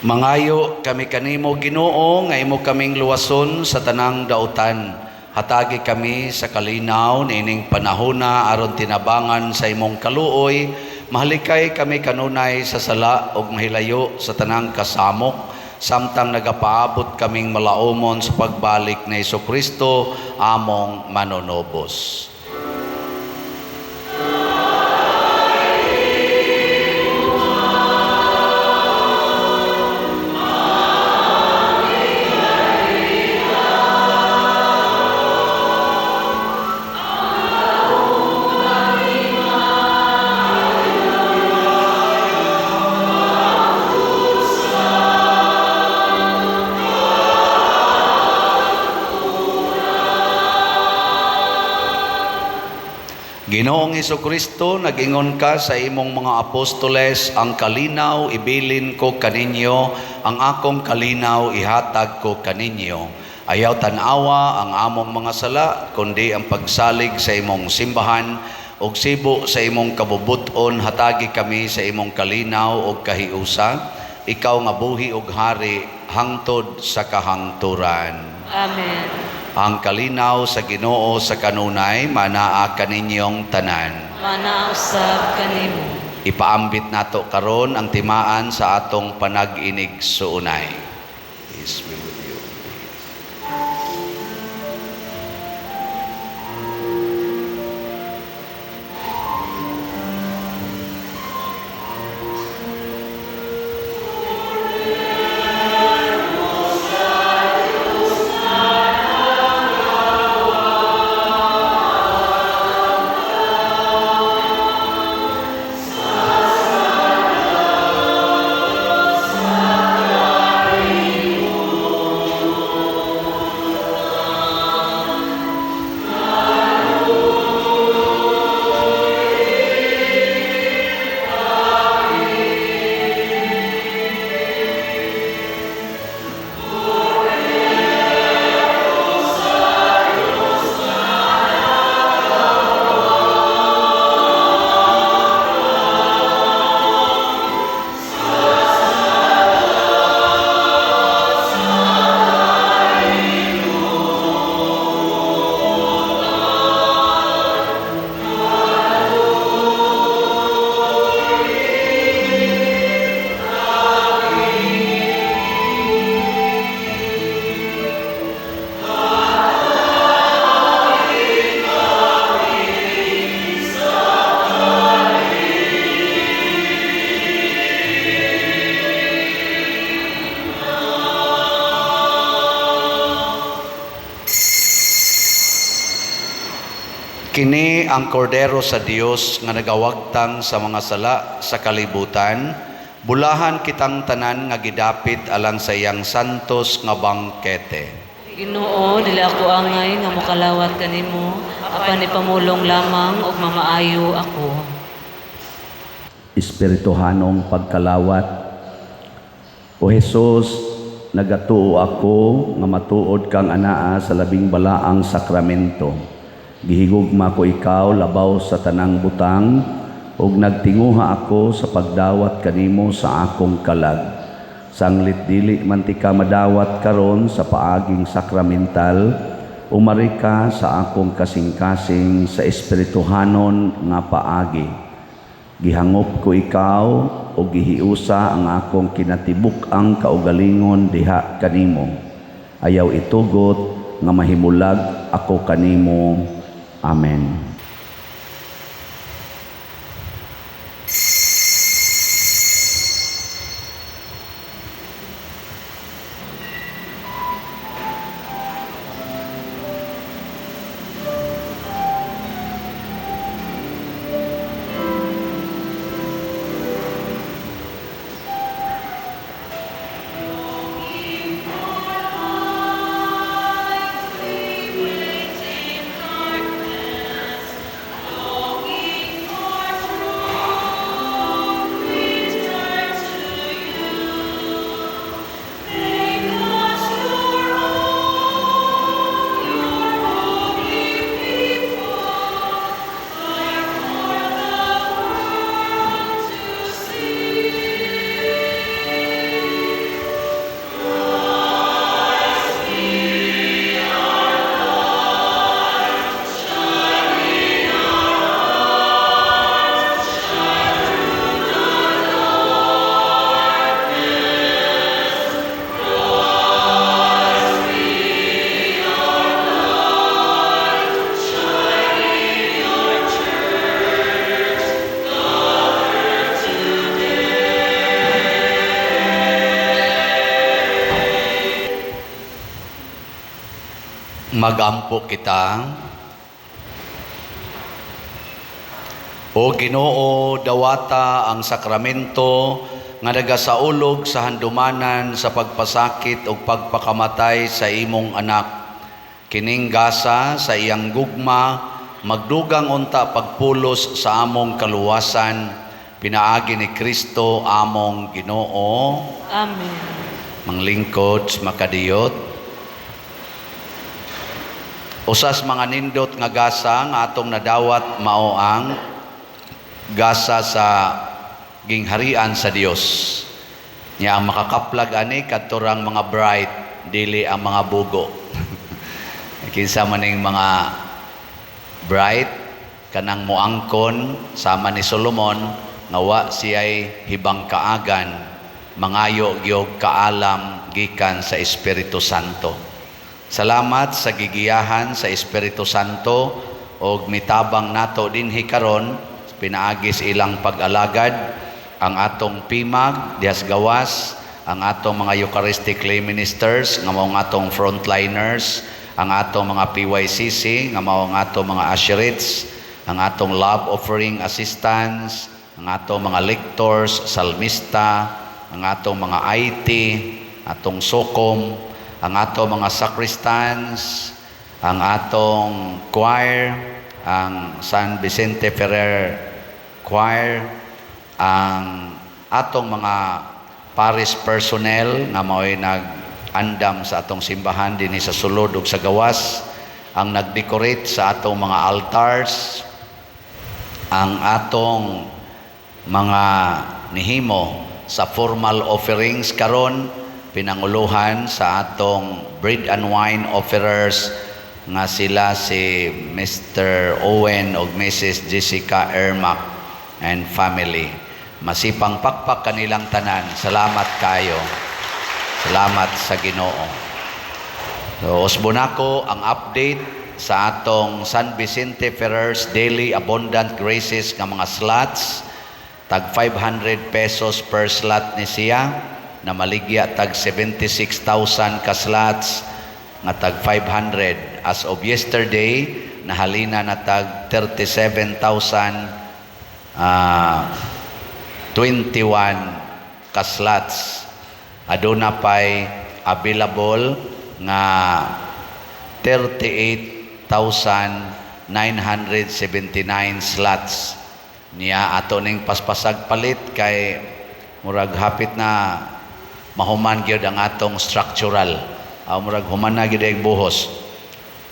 Mangayo kami kanimo, Ginoo, nga imo kaming luwason sa tanang dautan. Hatagi kami sa kalinaw niining panahona aron tinabangan sa imong kaluoy, mahalikay kami kanunay sa sala ug mahilayo sa tanang kasamok samtang nagapaabot kaming malaumon sa pagbalik ni Kristo among manunobos. Ginoong Kristo, nagingon ka sa imong mga apostoles, "Ang kalinaw ibilin ko kaninyo, ang akong kalinaw ihatag ko kaninyo." Ayaw tan-awa ang among mga sala, kundi ang pagsalig sa imong simbahan, ug sibo sa imong kabubut-on, hatagi kami sa imong kalinaw ug kahiusa, ikaw nga buhi ug hari hangtod sa kahangturan. Amen. Ang kalinaw sa Ginoo sa kanunay manaa kaninyong tanan. Manaa usab kanimo. Ipaambit nato karon ang timaan sa atong panag-inigsuonay. Peace be with you. Kini ang kordero sa Dios nga nagawagtang sa mga sala sa kalibutan. Bulahan kitang tanan nga gidapit alang sa iyang santos nga bangkete. Ginoo, dili ako angay nga mokalawat kanimo, apan ipamulong lamang ug mamaayo ako. Espirituhanong pagkalawat. O Hesus, nagatuo ako nga matuod kang anaa sa labing balaang sakramento. Gihigugma ko ikaw labaw sa tanang butang ug nagtinguha ako sa pagdawat kanimo sa akong kalag. Sanglit dili man tika madawat karon sa paaging sakramental, umari ka sa akong kasing-kasing sa espirituhanon nga paagi. Gihangop ko ikaw o gihiusa ang akong kinatibuk-ang kaugalingon diha kanimo. Ayaw itugot nga mahimulag ako kanimo. Amen. Magampo kita. O Ginoo, dawata ang sakramento nga nagasaulog sa handumanan sa pagpasakit ug pagpakamatay sa imong anak. Kining gasa sa iyang gugma magdugang unta pagpulos sa among kaluwasan, pinaagi ni Kristo among Ginoo. Amen. Manglingkod makadiyot. Usas mga nindot nga gasa nga atong nadawat mao ang gasa sa gingharian sa Dios. Nya ang makakaplag ani kadtorang mga bright, dili ang mga bugo. Kinsa man ning mga bright kanang moangkon sama ni Solomon nga wa siya'y hibang kaagan, mangayo gyud kaalam gikan sa Espiritu Santo. Salamat sa gigiyahan sa Espiritu Santo og mitabang nato dinhi karon pinaagis ilang pag-alagad ang atong PIMAG dihas gawas, ang atong mga Eucharistic lay ministers nga mao ang atong frontliners, ang atong mga PYCC nga mao ang atong mga usherates, ang atong love offering assistants, ang atong mga lectors, salmista, ang atong mga IT, atong SOCOM, ang atong mga sacristans, ang atong choir, ang San Vicente Ferrer Choir, ang atong mga parish personnel nga mao'y nag-andam sa atong simbahan dinhi sa sulod ug sa gawas, ang nag-decorate sa atong mga altars, ang atong mga nihimo sa formal offerings karon pinanguluhan sa atong bread and wine offerers nga sila si Mr. Owen ug Mrs. Jessica Ermac and family. Masipang pakpak kanilang tanan. Salamat kayo. Salamat sa Ginoo. So, usbon nako ang update sa atong San Vicente Ferrer's Daily Abundant Graces nga mga slots. Tag 500 pesos per slot ni siya, na maligya tag 76,000 ka slots nga tag 500. As of yesterday, nahalina na tag 37,000 21 ka slots. Aduna pay available nga 38,979 slots. Niya ato ning paspasag palit kay murag hapit na mahuman gyud ang atong structural. Murag human na gyud ang buhos.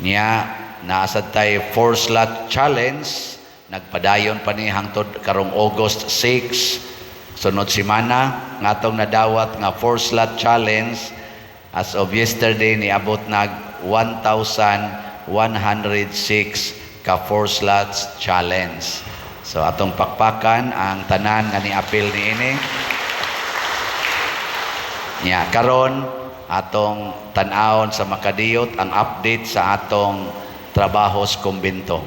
Niya naasad tay 4 slot challenge, nagpadayon pa ni hangtod karong August 6, sunod semana nga atong nadawat nga 4 slot challenge. As of yesterday niabot nag 1,106 ka 4 slots challenge. So atong pakpakan ang tanan nga ni-apil niini. Nya karon atong tan-awon sa makadiyot ang update sa atong trabaho sa kumbento.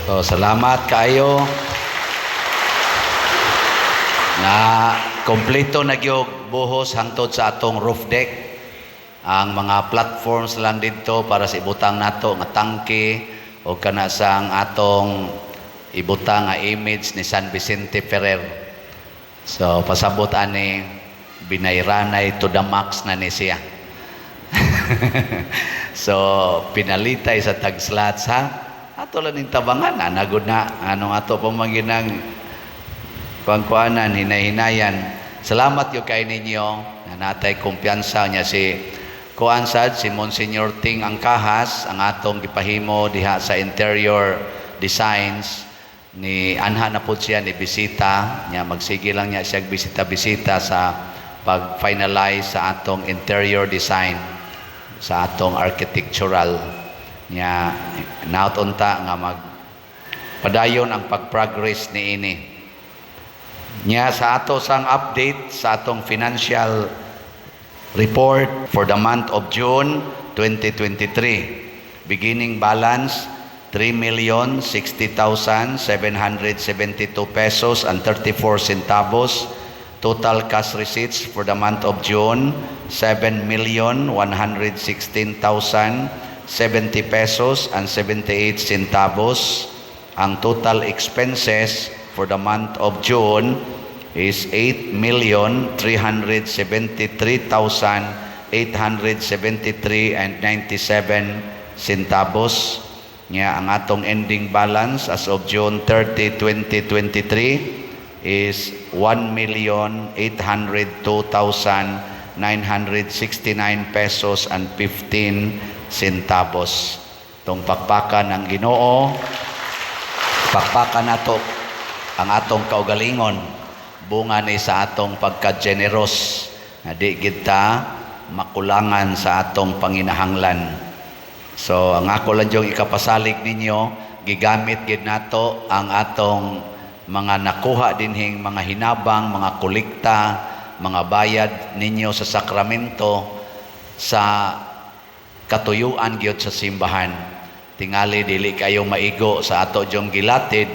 So salamat kaayo na kompleto na gyud buhos hangtod sa atong roof deck. Ang mga platforms lang didto para sa ibutang nato nga tangke o kana sa ang atong ibutang nga image ni San Vicente Ferrer. So pasabot ani binayranay to the max na ni siya. So pinalitay sa tag slots ha. Ato lang ning tabangan anagod na anong ato pamanginang kuan-kuanan hinay-hinayan. Salamat yo kay ninyo na natay kumpiyansa niya si kuan sad si Monsignor Ting Angkahas ang atong gipahimo diha sa interior designs ni anha na pud siya ni bisita niya, magsige lang niya siya bisita-bisita sa pag-finalize sa atong interior design sa atong architectural niya. Naot unta nga mag padayon ang pag-progress niini. Niya sa ato sang update sa atong financial report for the month of June 2023. Beginning balance 3,060,772 pesos and 34 centavos. Total cash receipts for the month of June 7,116,070 pesos and 78 centavos. Ang total expenses for the month of June is 8,373,873 and 97 centavos. Nga ang atong ending balance as of June 30, 2023 is 1,802,969 pesos and 15 centavos. Tong pakpakan ang Ginoo, pakpakan nato ang atong kaugalingon, bunga ni sa atong pagka-generous nga di gid ta makulangan sa atong panginahanglan. So ang ako lang yung ikapasalig ninyo, gigamit gid nato ang atong mga nakuha dinhing mga hinabang, mga kolekta, mga bayad ninyo sa sakramento sa katuyuan gyud sa simbahan. Tingali dili kayo maigo sa ato jong gilatid,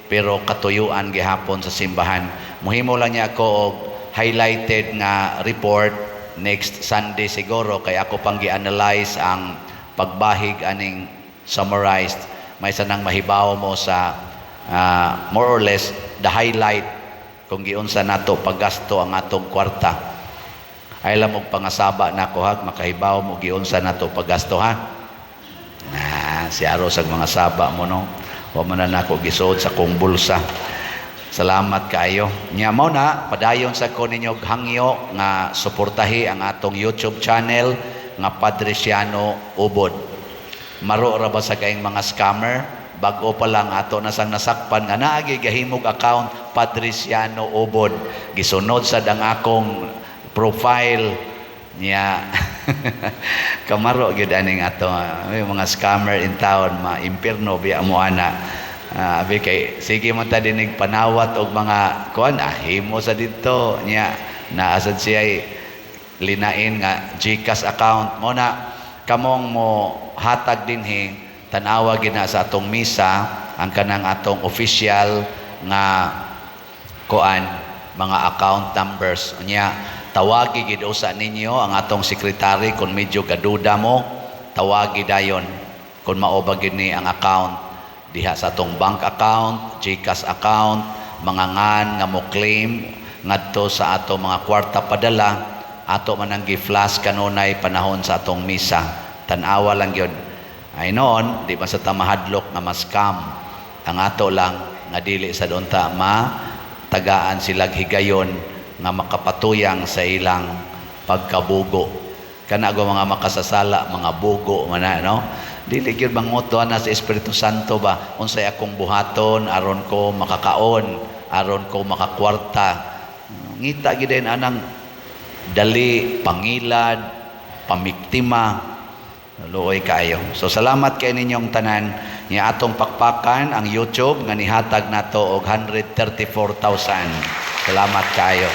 pero katuyuan gihapon sa simbahan. Muhimo lang niya ako og highlighted nga report next Sunday siguro, kay ako pang gi-analyze ang pagbahig aning summarized, may sanang mahibaw mo sa more or less the highlight kung giunsa nato paggasto ang atong kwarta. Ay lang og pangasaba nako ha, makahibaw mo giunsa nato paggasto, ha. Na si aros ang mga saba mo, no. Wa man na nako gisuod sa kong bulsa. Salamat kaayo. Nya mao na, padayon sa ko ninyo hangyo nga suportahi ang atong YouTube channel nga Padre Siano Ubod. Maro ra ba sa kaing mga scammer? Bag-o pa lang ato na sang nasakpan nga naagi gahimog account Padre Siano Ubod. Gisunod sad ang akong profile niya. Kamaro gyud aning ato, may mga scammer in town, ma-impierno biya mo ana. Abi kay sige man ta dinig panawat og mga kuan, himo sa didto niya, naa sad siya linain nga GCash account mo na. Kamong mo hatag dinhi, tan-awa gid na sa atong misa ang kanang atong official nga kuan, mga account numbers niya. Tawagi gid usa ninyo ang atong sekretary kung medyo gaduda mo, tawagi dayon kung mao ba gid ni ang account diha sa atong bank account, GCash account, mga ngan nga mo claim ngadto sa ato mga kwarta padala. Ato man ang gi-flash kanunay panahon sa atong misa. Tan-awa lang gyud. Ay noon, di ba sa tamahadlok nga ma-scam. Ang ato lang nga dili sa unta ma tagaan silag higayon nga makapatuyang sa ilang pagkabugo. Kana go mga makasasala, mga bugo man na, no? Dili gyud manguto na sa Espiritu Santo ba, unsay akong buhaton aron ko makakaon, aron ko makakwarta. Ngita gid din anang dali, pangilad, pamiktima. Luoy kaayo. So salamat kay ninyong tanan ni atong pakpakan ang YouTube nga nihatag nato og 134,000. Salamat kaayo.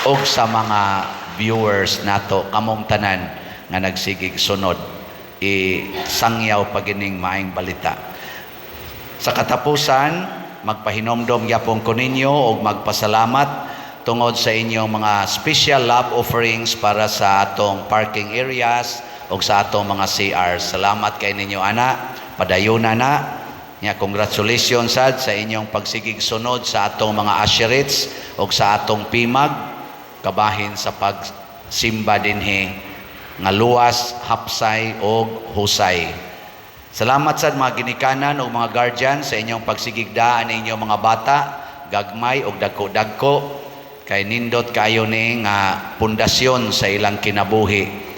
Og sa mga viewers nato, kamong tanan nga nagsigig sunod, isangyaw pagining maayong balita. Sa katapusan, magpahinomdom gyapon ko ninyo og magpasalamat tungod sa inyong mga special love offerings para sa atong parking areas og sa atong mga CR. Salamat kay ninyo ana, padayuna na. Nya congratulations sad sa inyong pagsigig sunod sa atong mga usherates og sa atong pimag kabahin sa pagsimba dinhi nga luwas, hapsay og husay. Salamat sad mga ginikanan ug mga guardian sa inyong pagsigigdaan inyong mga bata, gagmay og dagko-dagko, kay nindot kayo ni nga pundasyon sa ilang kinabuhi.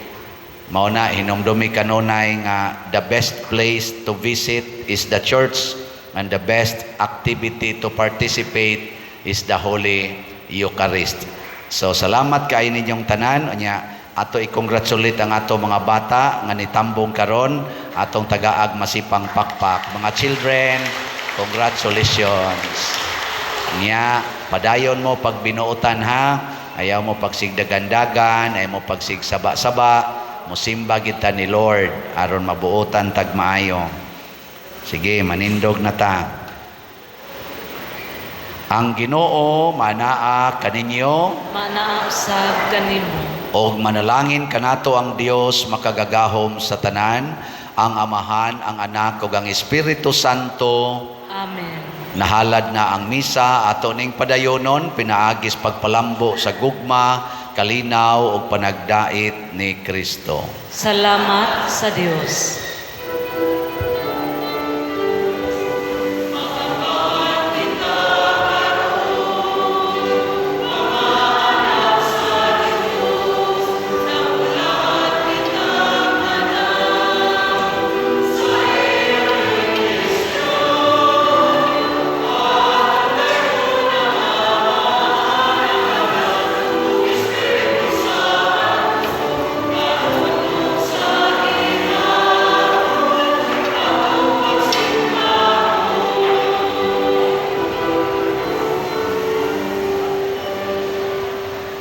Mao na hinumdumi kanunay nga the best place to visit is the church and the best activity to participate is the Holy Eucharist. So salamat kay ninyong tanan. Unya ato i-congratulate ang ato mga bata nga nitambong karon, atong tagaag masipang pakpak. Mga children, congratulations. Nya padayon mo pagbinuotan ha, ayaw mo pagsigdagandagan, ayaw mo pagsigsaba-saba, musimba kita ni Lord aron mabuotan tag maayo. Sige, manindog na ta. Ang Ginoo manaa kaninyo. Manaa usab kanimo. Og manalangin kanato ang Dios makagagahom sa tanan, ang Amahan, ang Anak ug ang Espiritu Santo. Amen. Nahalad na ang misa, ato ning padayonon pinaagis pagpalambo sa gugma, kalinaw ug panagdait ni Kristo. Salamat sa Dios.